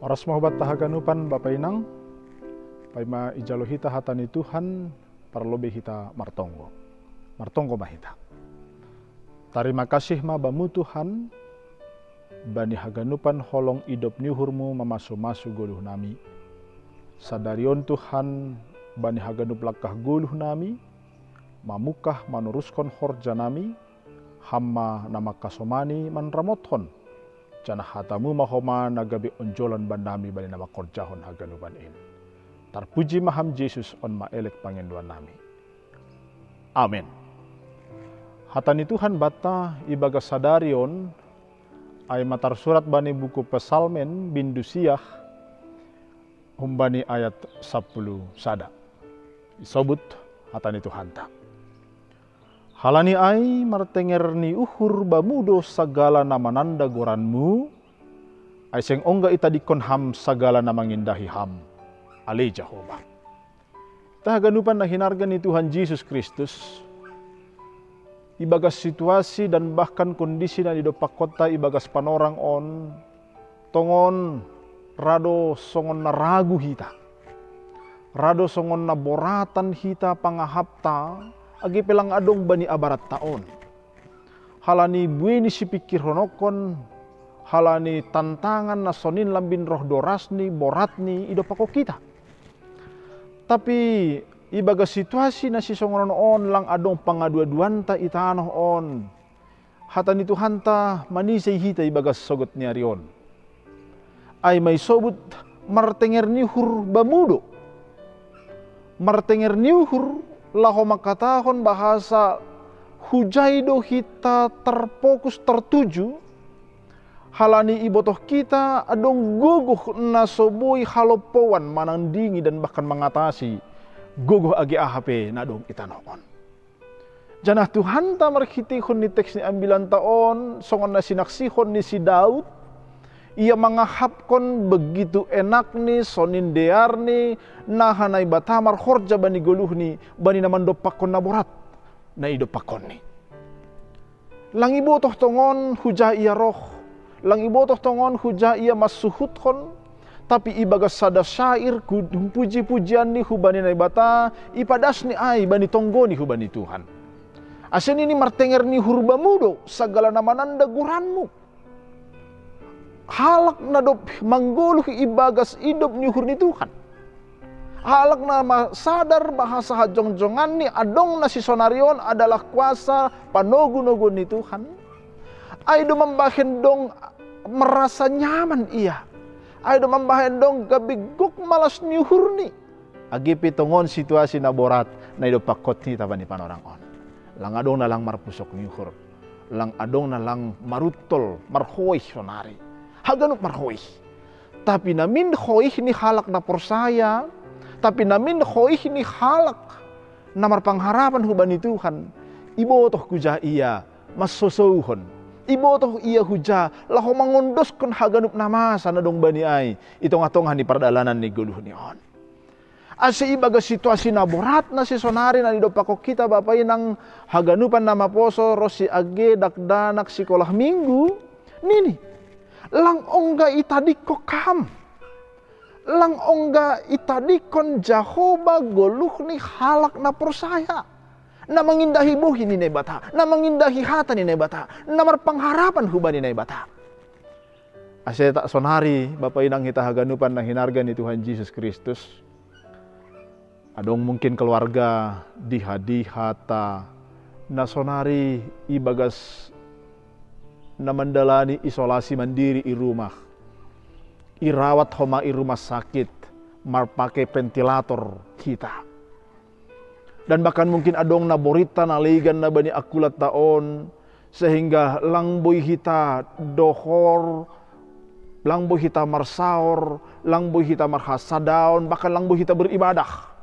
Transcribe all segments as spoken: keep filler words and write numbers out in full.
Oras mahubat tahaganupan Bapa Inang, paima ijalo hita hata ni Tuhan, parlobe hita martonggo. Martonggo mahita. Tarima kasih ma Bamu Tuhan, bani haganupan holong idop ni uhurmu mamasu-masu goluh nami. Sadarion Tuhan, bani haganup langkah goluh nami, mamukah manuruskon horja nami, Ham ma na mangkasomani manramothon, janah hatamu ma homa na gabe onjolan bannami bani na mangkorjahon haganupan in. Tarpuji ma Ham Jesus, on ma elek pangindoan nami. Amen. Hata ni Tuhan banta ibagas sadari on, ai ma tarsurat bani buku Psalmen bindu siah, humbani ayat sapuluh sada. Isobut hata ni Tuhanta. Halani ai martenger ni uhur Bamu do sagala na mananda goranmu, ai seng ongga itadingkon Ham sagala na mangindahi Ham, ale Jahowa. Tahaganupan na hinarga ni Tuhan Jesus Kristus, ibagas situasi dan bahkan kondisi na nidompakhonta ibagas panorang on, tongon rado songon na ragu hita, rado songon na boratan hita pangahapta, age pe lang adong bani abaratta on. Halani buei ni sipingkirhononhon, halani tantangan na sonin lambin roh dorasni, boratni, idompakhon hita. Tapi ibagas situasi na sisongonon on lang adong pangaduaduanta i tanoh on. Hata ni Tuhanta manisai hita ibagas sogot ni ari on. Ai ma isobut martenger ni uhur Bamu do. Martenger ni uhur laho mangkatahon bahasa hujai do hita tarfokus tartuju, halani ibotoh hita adong gogoh na so boi halompauan manandingi dan bahkan mangatasi gogoh age aha pe na adong i tanoh on. Janah Tuhanta marhiteihon ni teks ni ambilanta on, songon na sinaksihon ni si Daud, ia mangahapkon begitu enakni, sonin dearni, naha Naibata marhorja bani goluhni, bani na mandompakhon na borat na idompakhonni. Lang ibotoh tongon huja ia roh, lang ibotoh tongon huja ia mansuhuthon, tapi ibagas sada syair ku-, puji-pujianni hubani Naibata, ipadasni ai bani tonggoni hubani Tuhan. Ase nini martenger ni uhur Bamu do sagala na mananda goranmu. Halak na dob manggoluh ibagas idop ni uhur ni Tuhan. Halak na ma-, sadar bahasa hajongjonganni adong na sisonari on adalah kuasa panogunoguon ni Tuhan. Ai do mambahen dong merasa nyaman ia. Ai do mambahen dong gabe gok malas ni uhurni. Age pe tongon situasi na borat na idompakhon hita bani panorang on. Lang adong na lang marpusok ni uhur. Lang adong na lang maruntol, marhoih sonari. Haganup marhoih. Tapi namin hoih ni halak na porsaya, tapi namin hoih ni halak na marpangharapan hubani Tuhan, ibotoh huja ia mansosouhon. Ibotoh ia huja laho mangondoskon haganup na masa na dong bani ai i tongah-tongah ni pardalanan ni goluhni on. Ase ibagas situasi na borat na sisonari na nidompakhon hita Bapa Inang, haganupan na maposo ronsi age dakdanak sikolah minggu, nini, lang ongga itadingkon Ham. Lang ongga itadingkon Jahowa goluh ni halak na porsaya, na mangindahi bohi ni Naibata, na mangindahi hata ni Naibata, na marpangharapan hubani Naibata. Ase tak sonari, Bapa Inang hita haganupan na hinarga ni Tuhan Jesus Kristus, adong mungkin keluarga diha-diha ta na sonari ibagas na mandalani isolasi mandiri i rumah, irawat homa i rumah sakit, marpake ventilator hita. Dan bahkan mungkin adong na borita na legan na bani angkulatta on, sehingga lang boi hita dohor, lang boi hita marsaor, lang boi hita marhasadaon, bahkan lang boi hita beribadah.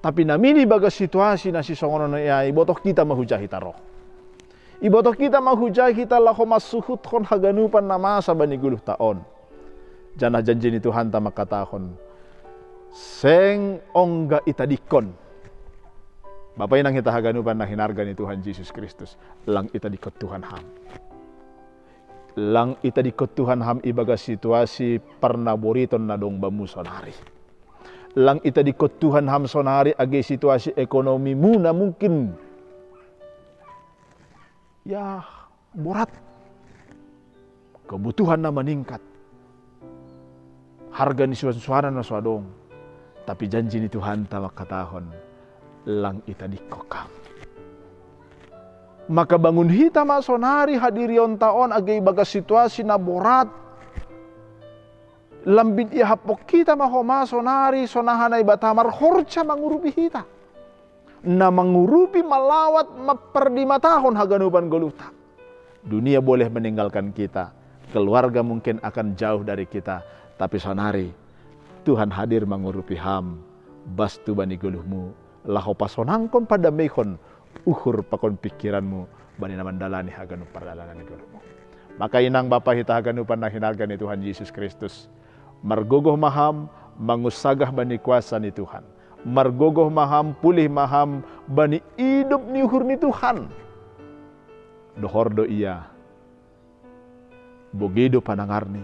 Tapi namin ibagas situasi na sisongonon ia, ibotoh hita ma huja hita roh. Ibotoh hita ma huja hita laho mansuhuthon haganupan na masa bani goluhta on. Janah janji ni Tuhanta mangkatahon, seng ongga itadingkon. Bapa Inang hita haganupan na hinarga ni Tuhan Jesus Kristus, lang itadingkon Tuhan Ham. Lang itadingko Tuhan ham ibagas situasi parnaboriton na adong bamu sonari. Lang itadingko Tuhan ham sonari age situasi ekonomimu na mungkin ya borat. Kebutuhan na maningkat. Harga ni suan-suanan na so adong. Tapi janji ni Tuhanta mangkatahon, lang itadingko kam. Maka bangun hita ma sonari hadirionta on age ibagas situasi na borat. Lambin ihaphon hita ma homa sonari sonaha Naibata marhorja mangurupi hita. Na mangurupi, malawat, mampardimatahon haganupan goluhta. Dunia boleh meninggalkan kita, keluarga mungkin akan jauh dari kita, tapi sonari Tuhan hadir mangurupi ham, bas tuba ni goluhmu, laho pasonangkon, padameihon uhur pakon pingkiranmu bani na mandalani haganup pardalanan ni goluhmu. Maka inang bapa hita haganupan na hinarga ni Tuhan Jesus Kristus, margogoh ma ham mangunsagah bani kuasa ni Tuhan. Margogoh ma ham, pulih ma ham bani idop ni uhur ni Tuhan. Dohor do ia, bogei do panangarni,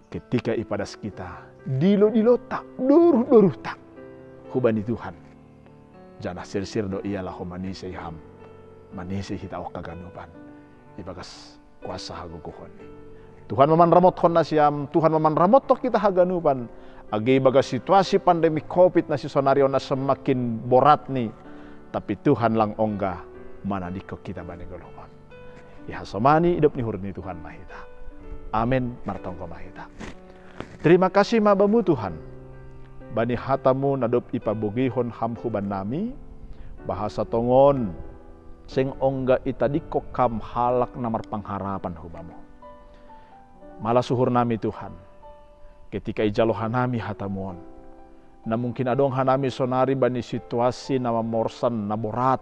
ketika ipadas hita dilo-dilota, doruh-doruhta hubani Tuhan. Janah sirsir do ia laho manisei ham, manisei hita on haganupan ibagas kuasa hagogohonni. Tuhan ma manramothon nasiam, Tuhan ma manramothon hita haganupan. Age ibagas situasi pandemi covid na sisonari on na semakin boratni, tapi Tuhan lang ongga manadingkon hita bani goluh on. Ihasomani idop ni uhur ni Tuhan ma hita. Amen. Martonggo ma hita. Terima kasih ma bamu Tuhan, bani hatamu na dob ipabogeihon ham hubannami, bahasa tongon seng ongga itadingkon ham halak na marpangharapan hubamu. Malas uhurnami Tuhan, ketika ijalo hanami hatamu on, na mungkin adong hanami sonari bani situasi na mamorsan, na borat,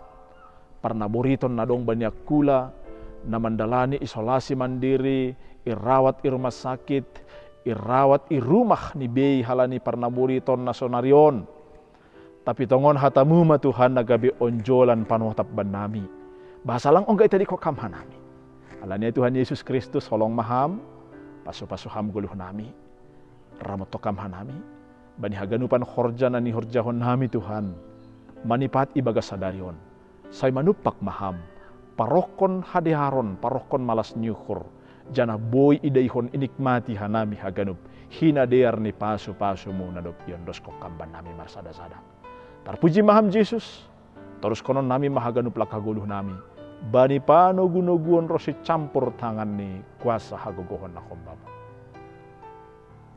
parnaboriton na adong bani angkula, na mandalani isolasi mandiri, irawat i rumah sakit, irawat i rumah ni bei halani parnaboriton na sonari on. Tapi tongon hatamu ma Tuhan na gabe onjolan panotap bannami. Bahasa lang ongga itadingkon ham hanami. Alani i Tuhan Jesus Kristus, holong ma ham, pasu-pasu ham goluhnami. Ramothon ham hanami bani haganupan horja na nihorjahonnami Tuhan, manipat ibagas sadari on. Sai manumpak ma ham, parohkon hadearon, parohkon malas ni uhur, janah boi idaihon inikmati hanami haganup hinadear ni pasu-pasumu na dob iondoskon ham bannami marsada-sada. Tarpuji ma ham Jesus, toruskononnami ma haganup langkah goluhnami bani panogu-noguon ronsi campur tangan ni kuasa hagogohon na hombamu.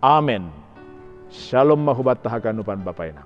Amen. Shalom ma hubanta haganupan bapa inang.